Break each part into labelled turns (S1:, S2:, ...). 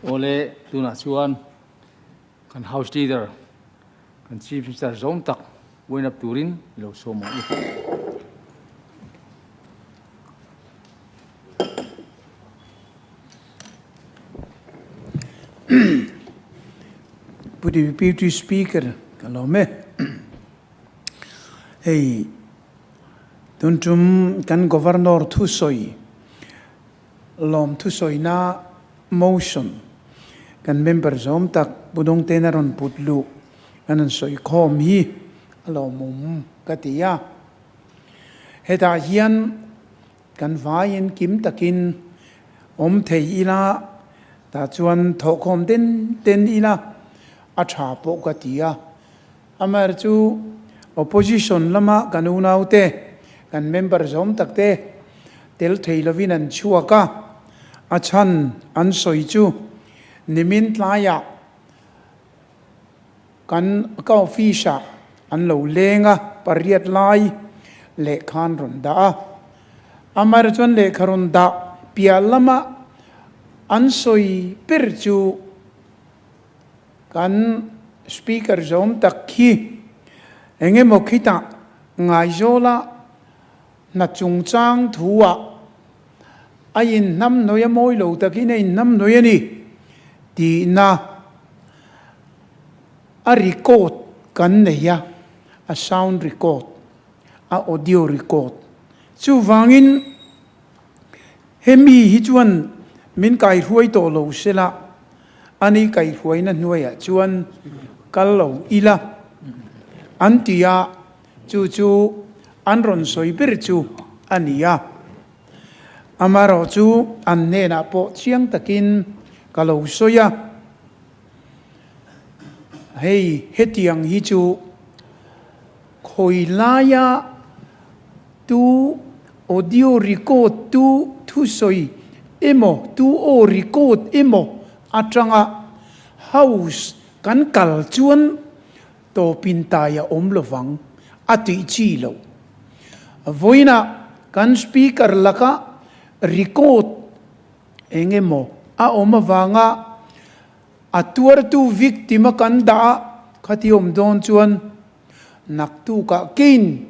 S1: Awle, tunah chuan kan House Leader, kan Chief Minister zawm tak wind up turin i lo sawm ang u.
S2: Pu Deputy Speaker ka lawm e. Hei tun tum kan Governor thusawi lawm thusawina motion kan member zawm tak Pu Dawngtena rawn put luh kan rawn sawi khawm hi a lawmawm ka ti a. Hetah hian kan vaiin kim takin awm thei ila tah chuan thawhkhawm den den ila a tha pawh ka ti a. Amaherawhchu opposition lama kan unaute, kan member zawm takte tel thei lovin an chhuak a, a chhan an sawi chu nimin tlaiah kan ka office ah an lo leng a, pariat lai lehkha an rawn dah a. Amaherawhchu an lehkha rawn dah piah lama an sawi ber chu, Kan Speaker zawm tak khi eng emaw khitah Ngaizawla hna chungchang thu-ah a inhnamhnawih a mawi lo takin a inhnamhnawih a ni tihna a record kan nei a, a sound record, a audio record. Chuvangin hemi hi chuan min kaihruai tawh lo sela, A ni kaihruaina hnuaiah chuan kal lo ila an ti a, chu chu an rawn sawi ber chu a ni a. Amaherawh chu an hnenah pawh chiang takin ka lo sawi a, Hei hetiang hi chu khawi laia tu audio record tu thusawi emaw tu aw record emaw atanga house kan kal chuan tawpin tai a awm lovang a tih chi loh. Vawiinah kan speaker laka record eng emaw a awm avanga a tuartu victim a kan dah a khati awm dawn chuan Naktukah kein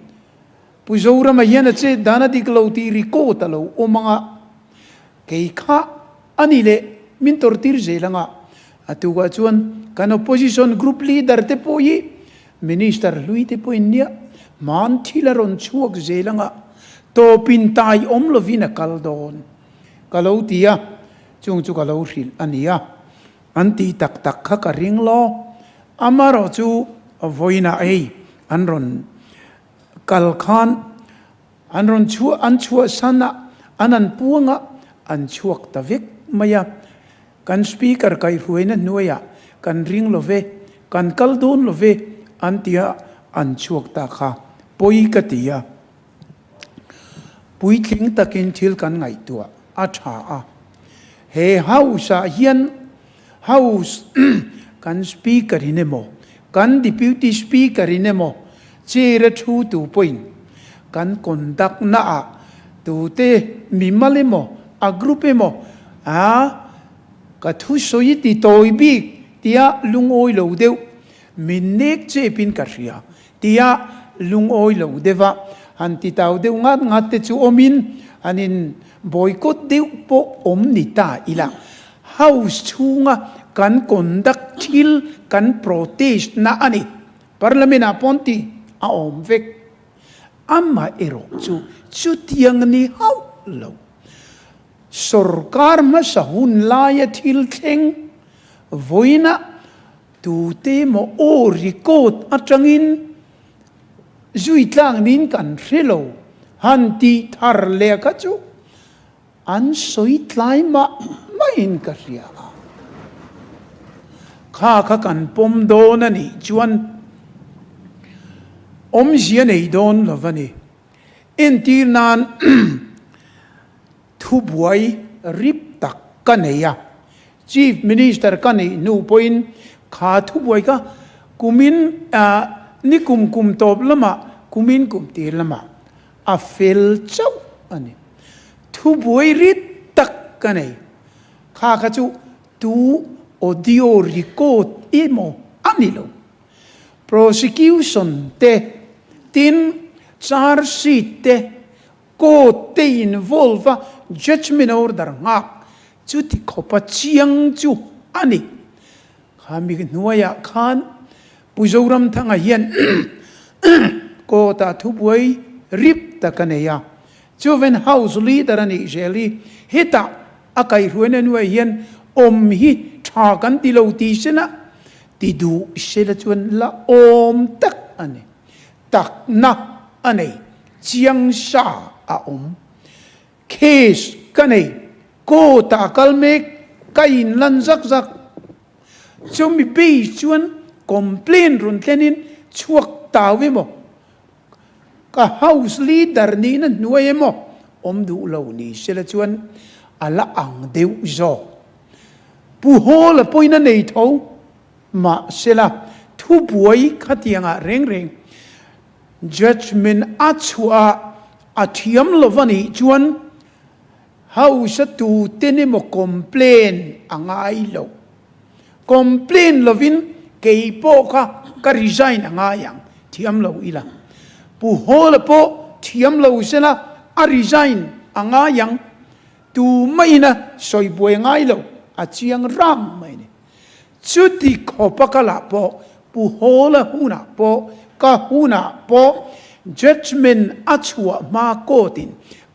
S2: Pu Zorama hian a chet dan a dik lo tih record a lo awm ang a, kei kha a ni leh min tawrhtir zel ang a, a tukah chuan kan opposition group leader te pawh hi minister hlui te pawhin nia hman thil a rawn chhuak zel ang a, tawpin tai awm lovin a kal dawn ka lo ti a, chung chu ka lo hrilh a ni a. An tih tak tak kha ka ring lo. Amaherawh chu vawiinah hei an rawn kal khan an rawn chhuah an chhuahsan a, an an puang a, an chhuak ta vek mai a. Kan Speaker kaihruaina hnuaiah kan ring lo ve, kan kal dawn lo ve an ti a, an chhuak ta kha pawi ka ti a. Puitling takin thil kan ngaihtuah a tha a. He House ah hian House kan Speaker in emaw, kan Deputy Speaker in emaw chair a thu tu pawhin kan conduct na ah tute mimal emaw a group emaw a ka thusawi ti tawi bik tia lungawi lo deuh min nek chepin ka hria Tia lungawi lo deuh a, han ti tau deuh ngat ngat te chu awmin an in boycott deuh pawh awm ni ta ila. House chhunga kan conduct thil kan protest na a ni. Parliament ah pawn tih a awm vek. Amaherawh chu chutiang ni hauh lo. Sorkar hmasa hun laia thil thleng vawiinah Tute maw aw record atangin zui tlang niin kan hre lo han tih thar leh kha chu an sawi tlai mah mahin ka hria a. Kha kha kan pawm dawn a nih chuan awmzia nei dawn lo va ni. Entir nan Thubuai rip tak ka nei a, Chief Minister ka neih hnu pawhin kha thubuai kha kumin ni kum kum tawp lamah, kumin kum tir lamah a fel chauh a ni. Thubuai rit tak ka nei. Kha kha chu. Tu audio record emaw a ni lo. Prosecution te, tin charge sheet te, court te involve a judgement order nghak chuti khawpa chiang chu a ni. Khami hnuaiah khan Pu Zoramthanga hian court ah thubuai rip tak a nei a. Chuven House leader a nih zel hi hetah a kaihhruaina hnuaiah hian awm hi tha kan ti lo tih sela ti duh sela chuan la awm tak a ni. Takna a nei chiang sa a awm. Case ka nei court ah kal mek ka inlan zak zak. Chumi base chuan complaint rawn thlenin chhuak tau emaw Ka house leader nihna hnuai emaw awm duh lo ni sela chuan a la ang deuh zawk. Pu Hawla pawhin a nei tho mahsela thubuai khatiangah reng reng judgement a chhuah a thiam lova nih chuan house a tuten emaw complain a ngai lo. Complain lovin kei pawh kha ka resign a ngai ang, thiam lo ila. Pu Hawla pawh thiam lo sela a resign a ngai ang, tu maina sawi buai ngai lo, a chiang rang mai a ni. Chuti khawpa ka lah pawh Pu Hawla hunah pawh ka hunah pawh judgement a chhuah hma court in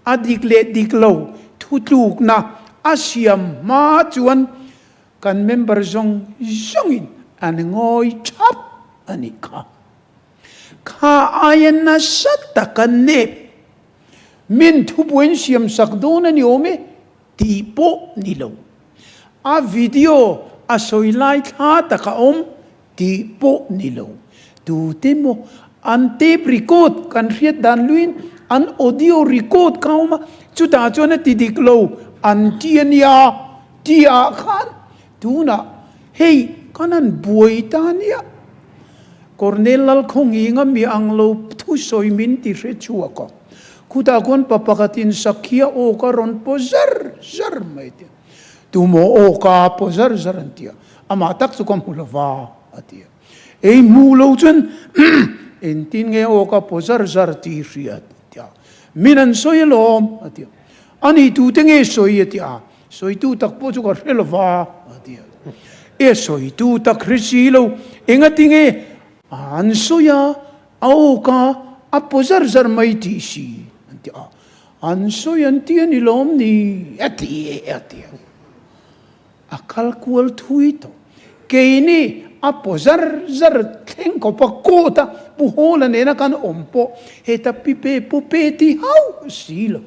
S2: a dik leh dik lo thutlukna a siam hma chuan kan member zawng zawngin an ngawi thap a nih kha. Kha aia nasa taka nep min thubuain siam sak dawn a ni awm e tih pawh ni lo. A video a sawi lai thla taka awm Tih pawh ni lo. Tute maw an tape record kan hriat dan luiin an audio record kha a awm a, chutah chuan a ti dik lo an ti a nia tihah khan tunah hei kan han buai ta nia. Cornel Lalkhawnghinga mi ang lo thusawi min ti hre chhuak a, khutah khuan pa pakhatin Sakhia aw ka rawn paw zar zar mai tia. Tumaw aw ka paw zar zar an ti a, amah tak chu ka hmu lo va a ti a. Ei hmu lo chuan engtin nge aw ka paw zar zar tih hria a ti a. Min an sawi alawm a ti a. A nih tute nge sawi a ti a, sawitu tak pawh chu ka hre lo va a ti a. E sawitu tak hre si lo, engati nge an sawi a, a aw ka a paw zar zar mai tih si an ti a. An sawi an ti a ni lawm ni? A ti e, a ti a. A kal kual thui tawh. Keini a paw zar zar thleng khawp a court a Pu Hawla nena kan awm pawh heta pi pe pu pe ti hauh si lo.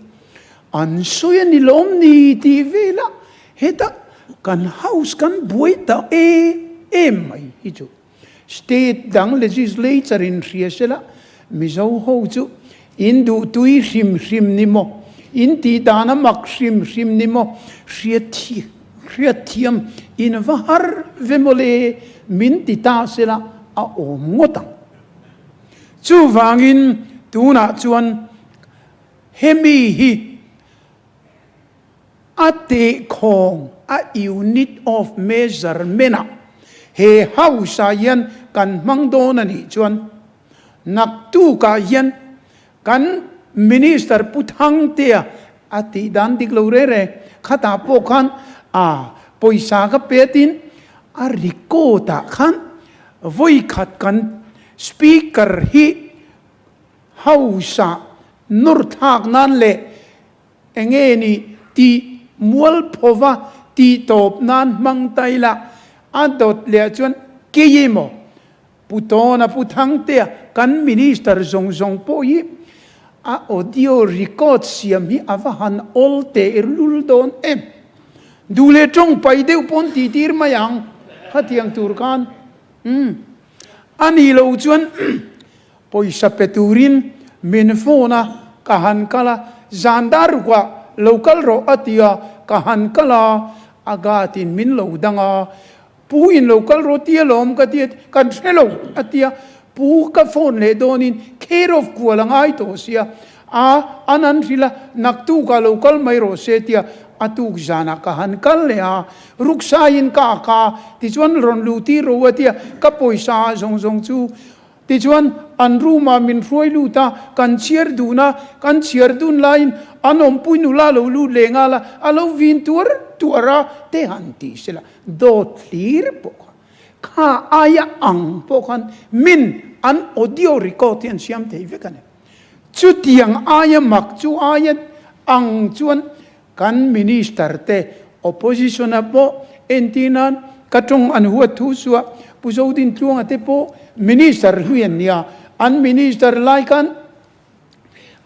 S2: An sawi a ni lawm ni tih velah heta kan house kan buai ta em em mai hi chu. State dang legislature in hria sela Mizo ho chu in duh tui hrim hrim ni maw, in tih dan a mak hrim hrim ni maw, hriat thiam in va har ve maw le min ti ta sela a awm ngawt ang. Chuvangin tunah chuan hemi hi A tehkhawng, a unit of measurement ah he house ah hian kan hmang dawn a nih chuan naktuk ah hian kan Minister Pu Thangtea a tih dan dik lo reng reng khatah pawh khan a pawisa ka pe tin a record ah khan vawi khat kan Speaker hi house ah nawr thlak nan leh Enge ni tih mualphova tih tawp nan hmang ta ila, a dawt leh ah chuan kei emaw Pu Tawna Pu Thangtea kan Minister zawng zawng pawh hi a audio record siam hi a va han awl teh lul dawn em. Duh leh tawng pai deuh pawn tih tir mai ang khatiang tur khan umm a nih loh chuan Pawisa pe turin min phone a, ka han kal a, zan dar rukah lo kal rawh a ti a, ka han kal a, a guard-in min lo dang a, Pu in lo kal rawh ti alawm ka ti a, kan hre lo a ti a, Pu ka phone leh dawnin care of kual a ngai tawh sia, a an an hrilh a, naktukah lo kal mai rawh se ti a, A tuk zanah ka han kal leh a, ruksaiin ka ak a, tichuan rawn luh tir ro a tia, ka pawisa zawng zawng chu tichuan an room ah min hruai lut a, kan chhiar dun a, kan chhiar dun laiin an awmpui nula lo lut leh nghal a, a lo vin tuar tuar a, te han ti sela, dawt hlir pawh kha kha aia ang pawh khan min an audio record hi an siam thei vek a ni. Chutiang aia mak chu aia ang chuan kan Minister te Opposition a pawh entir nan ka tawng an huat thu suah Pu Zodintluanga te pawh Minister hlui an nia, an Minister lai khan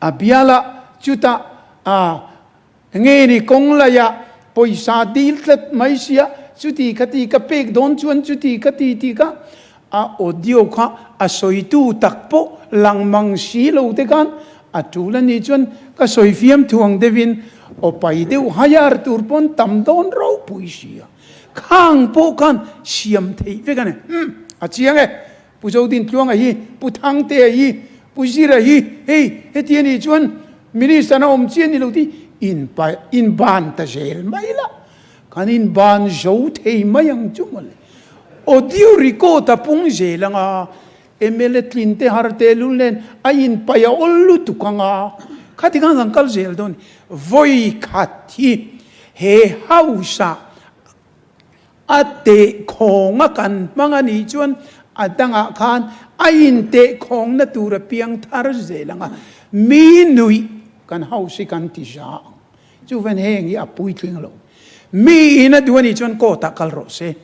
S2: a bial a chutah a nge ni kawng laiah pawisa dil tlat mai sia chuti khati ka pek dawn chuan chuti khati tih kha a audio kha a sawitu tak pawh lang mang si lo te khan a tul a nih chuan ka sawi fiam thuang deuhin aw pai deuh hire tur pawn tam dawn ropui si a khang pawh khan siam theih vek a ni umm a chiang e Pu Zodintluanga hi Pu Thangtea hi Pu Zira hi hei heti a nih chuan Minister a awm chian ni lo tih in in ban ta zel mai la kan in ban zo thei mai ang chu mawle. Audio record a pung zel anga mla tlin te har te lul nen a in paih a awl lutuk anga khati khan kan kal zel dawn vawi khat hi he house ah A tehkhawng a kan hmang a nih chuan a dangah khan a intehkhawngna tur a piang thar zel ang a, mi nuih kan house hi kan ti za ang. Chuvan heng hi a puitling lo. Mi in a duh a nih chuan court ah kal rawh se.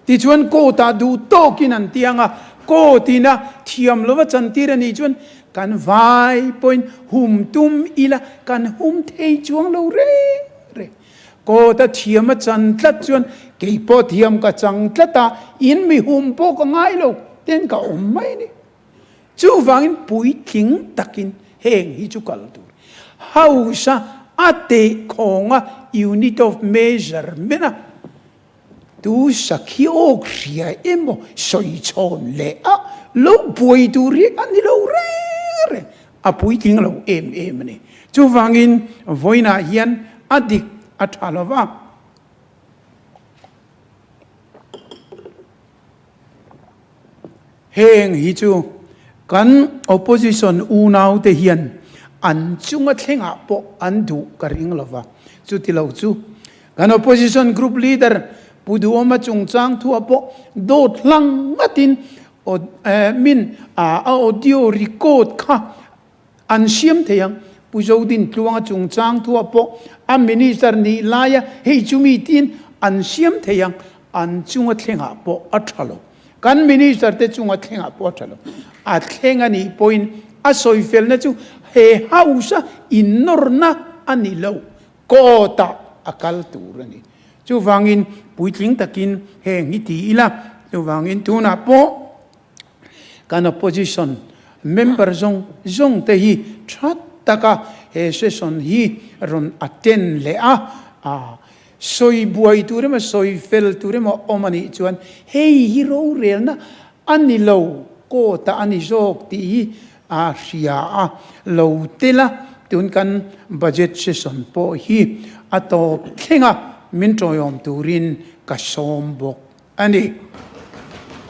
S2: Tichuan court ah duh tawkin an ti ang a, court in a thiam lova chantir a nih chuan kan vai pawhin hum tum ila kan hum thei chuang lo reng reng. Court a thiam a chan tlat chuan kei pawh thiam ka chang tlat a, in mi hum pawh ka ngai lo ten ka awm mai ni. Chuvangin puitling takin heng hi chu kal tur. House a a tehkhawng a unit of measurement a tu sakhi awk hria emaw sawi chhawn leh a lo buai tur hi a ni lo reng reng. A puitling lo em em a ni. Chuvangin vawiinah hian a dik a tha lo va. Heng hi chu kan opposition unaute hian an chunga thlengah pawh an duh ka ring lo va. Chuti lo chu kan opposition group leader Pu Duhawma chungchang thuah pawh dawt hlang ngatin min a audio record kha an siam thei ang. Pu Zodintluanga chungchang thuah pawh a minister nih laia hei chumi tiin an siam thei ang. An chunga thlengah pawh a tha lo. Kan minister te chunga thlengah pawh a tha lo. A thleng a nih pawhin a sawifelna chu he house a innawrna a ni lo. Court ah a kal tur a ni. Chuvangin puitling takin heng hi ti ila, chuvangin tunah pawh kan opposition member zawng zawng te hi tha taka he session hi rawn attend leh a, sawi buai tur emaw sawi fel tur emaw awm a nih chuan hei hi rorelna a ni lo, court ah a ni zawk tih hi a hria a, lo tel a, tun kan budget session pawh hi a tawp thleng a, min tawiawm turin ka sawm bawk a ni.